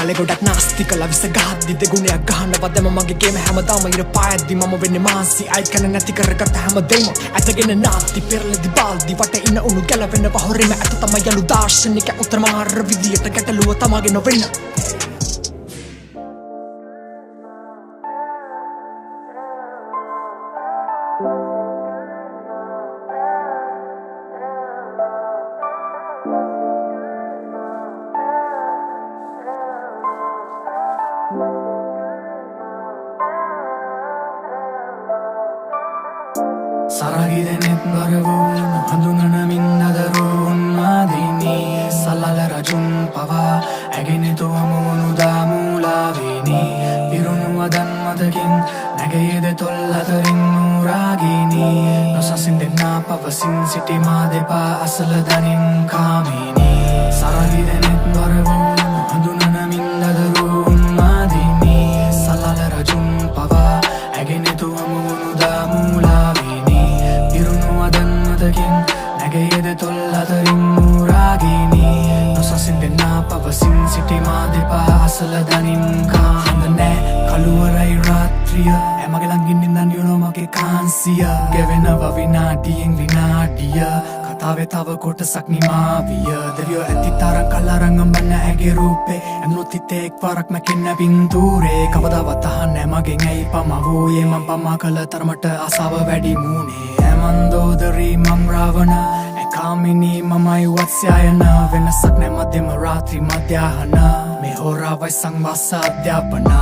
කාලේ ගොඩක් නාස්ති කළා. විස ගහද්දි දෙගුණයක් ගහනවා දැම මගේ ගේම. හැමදාම ඉර පායද්දි මම වෙන්නේ මාන්සි. අයි කන නැති කරගත්ත හැමදේම ඇදගෙන නාති පෙරලෙදි බාල්දි වට ඉන්න උණු ගැලවෙනවා හොරෙම. ඇත තමයි යලු දාර්ශනික උත්තර මාර විදියට ගැටලුව තමාගේ නොවෙන්න. සරගිදෙනෙත් බර වූ නොහඳුනන මින් අදරු උන්මාදිනී. සලල රජුන් පවා ඇගෙනෙතු හමුවනු දාමූලාවිනී. පිරුණු වදන් මතකින් නැගයේද තොල් අතරින් නූරාගිනී. නොසසින් දෙන්නා පවසින් සිටි මා දෙපා අසල දනින් කාමිනී. සරගිදෙනෙත් බර වූ නොහඳුනන මින් අදරු උන්මාදිනී. සලල රජුන් පවා ඇගෙනෙතු හමුවනු දාමූලාවිනී. පිරුණු වදන් මතකින් නැගයේද තොල් අතරින් නූරාගිනී. නොසසින් දෙන්නා පවසින් සිටි මා දෙපා අසල දනින් කා. හඳ නෑ, කළුවරයි රාත්‍රිය. ඇමගේ ළඟින් ඉඳන් you know මගේ කාන්සිය ගෙවෙනවා විනාඩියෙන් විනාඩිය. කතාවේ තව කොටසක් නිමා විය. දෙවියෝ ඇති තරම් කල් අරන් අඹන්න ඇගේ රූපේ. ඇඳුනොත් හිතේ එක්පාරක් මැකෙන්න පින්තූරේ. කවදාවත් අහන්නේ නෑ මගෙන් ඇයි පමා වූයේ. මං පමා කළ තරමට ආසාව වැඩි මූනේ. ඈ මන්දෝදරී, මං රාවණ. ඈ කාමිනී, මමයි වත්ස්යායන. වෙනසක් නෑ මධ්‍යම රාත්‍රී මධ්‍යාහන. මේ හෝරාවයි සංවාස අධ්‍යාපන.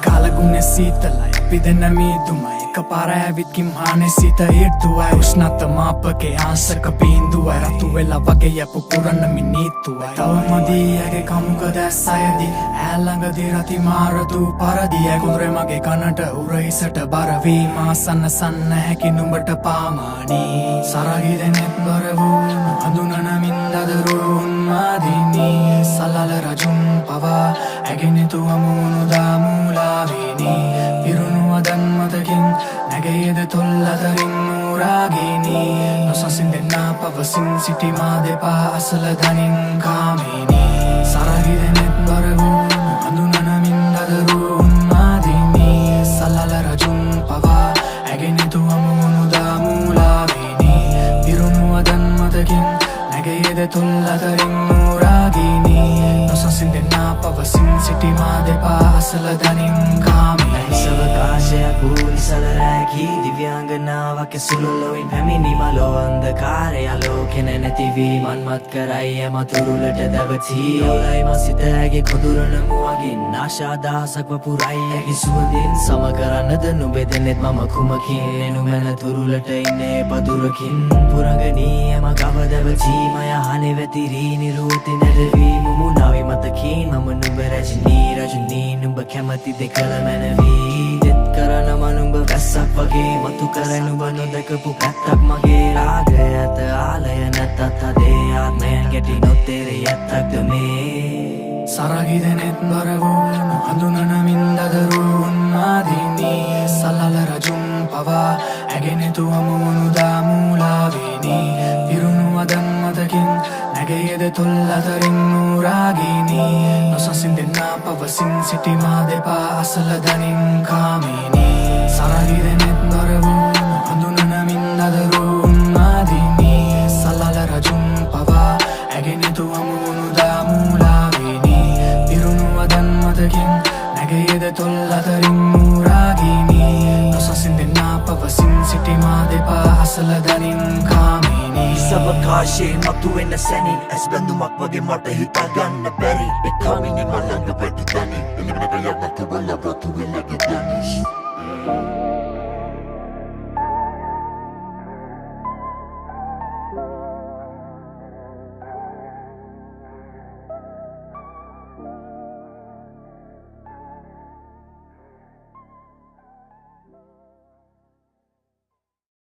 කාලගුණේ සීතලයි, අපි දෙන්න මීදුමයි. එකපාර ඇවිත් කිම්හානේ සිත ඊර්තුවයි. උෂ්ණත්ව මාපකේ ආංශක බිඳුවයි. රතු වෙලා වගේ ය පුපුරන්න මිනීතුවයි. තව මදි ඇගේ කමුක දැස් අයදි. ඈ ළඟදී රති මාර දූ පරදි. ඈ කුඳුරේ මගේ කනට උර හිසට බර වී මා සන්න හැකි නුඹට පාමානී. සරගිදෙනෙත් බර වූ නොහඳුනන මින් දදරු උන්මාදිනී. සලල රජුන් පවා ඇගෙනෙතු හමුවනු දාමූලාවිනී. පිරුණු වදන් මතකින් නැගයේද තොල් අතරින් නූරාගිනී. නොසසින් දෙන්නා පවසින් සිටි මා දෙපා අසල දනින් කාමිනී. සරගිදෙනෙත් බර වූ නොහඳුනන මින් දදරු උන්මාදිනී. සලල රජුන් පවා ඇගෙනෙතු හමුවනු දාමූලාවිනී. පිරුණු වදන් මතකින් නැගයේද තොල් අතරින් නූරාගිනී. නොසසින් දෙන්නා පවසින් සිටි මා දෙපා අසල දනින් කාමිනී. සවකාශයක් වූ නිසල රැකී දිව්‍යාංගනාවක් ඇසුරු ලොවින් පැමිණි මලෝ අන්ධකාරය ආලෝකෙන නැති වී මන්මත් කරයි එම තුරුලට දැවටී. ඔලයි මා සිත ඇගේ කොඳුරන මුවගින් ආශා දහසක් වපුරයි ඇගේ සුවඳින්. සම කරන්නද නුඹේ දෙන්නෙත් මම කුමකින්? එනු මැන තුරුලට ඉන්නේ පදුරකින්. පුරංගනී එම ගව දැවටී මය හනේ වැතිරී නිරුවති නැරවී මුමුණාවි මතකින්. මම නුඹ රජනී රජනී, නුඹ කැමති දෙකල මැනවී. දෙත් කරන මම නුඹ වැස්සක් වගේ මතු කර නුඹ නොදකපු පැත්තක් මගේ. රාගය ඇත ආලය නැතත් හදේ ආත්මයන් ගැටි නොතේරෙයි ඇත්තක්ද මේ? සරගිදෙනෙත් බර වූ නොහඳුනන මින් දදරු උන්මාදිනී. සලල රජුන් පවා ඇගෙනෙතු හමුවනු දාමූලාවිනී. පිරුණු වදන් මතකින් නැගයේද තොල් අතරින් නූරාගිනී. නොසසින් දෙන්නා පවසින් සිටි මා දෙපා අසල දනින් කාමිනී. සරගිදෙනෙත් බර වූ නොහඳුනන මින් දදරු උන්මාදිනී. සලල රජුන් පවා ඇගෙනෙතු හමුවනු දාමූලාවිනී. පිරුණු වදන් මතකින් නැගයේද තොල් අතරින් නූරාගිනී. නොසසින් දෙන්නා පවසින් සිටි මා දෙපා අසල දනින් කාමිනී. සවකාශයේ මතුවෙන සැනින් ඇස් බැඳුමක් වගේ මට හිතා ගන්න බැරි. ඒ කාමිනී මා ළඟ වැඩි තනි එළිමනක යන්න තුබල වතු වෙලගේ දනිස්.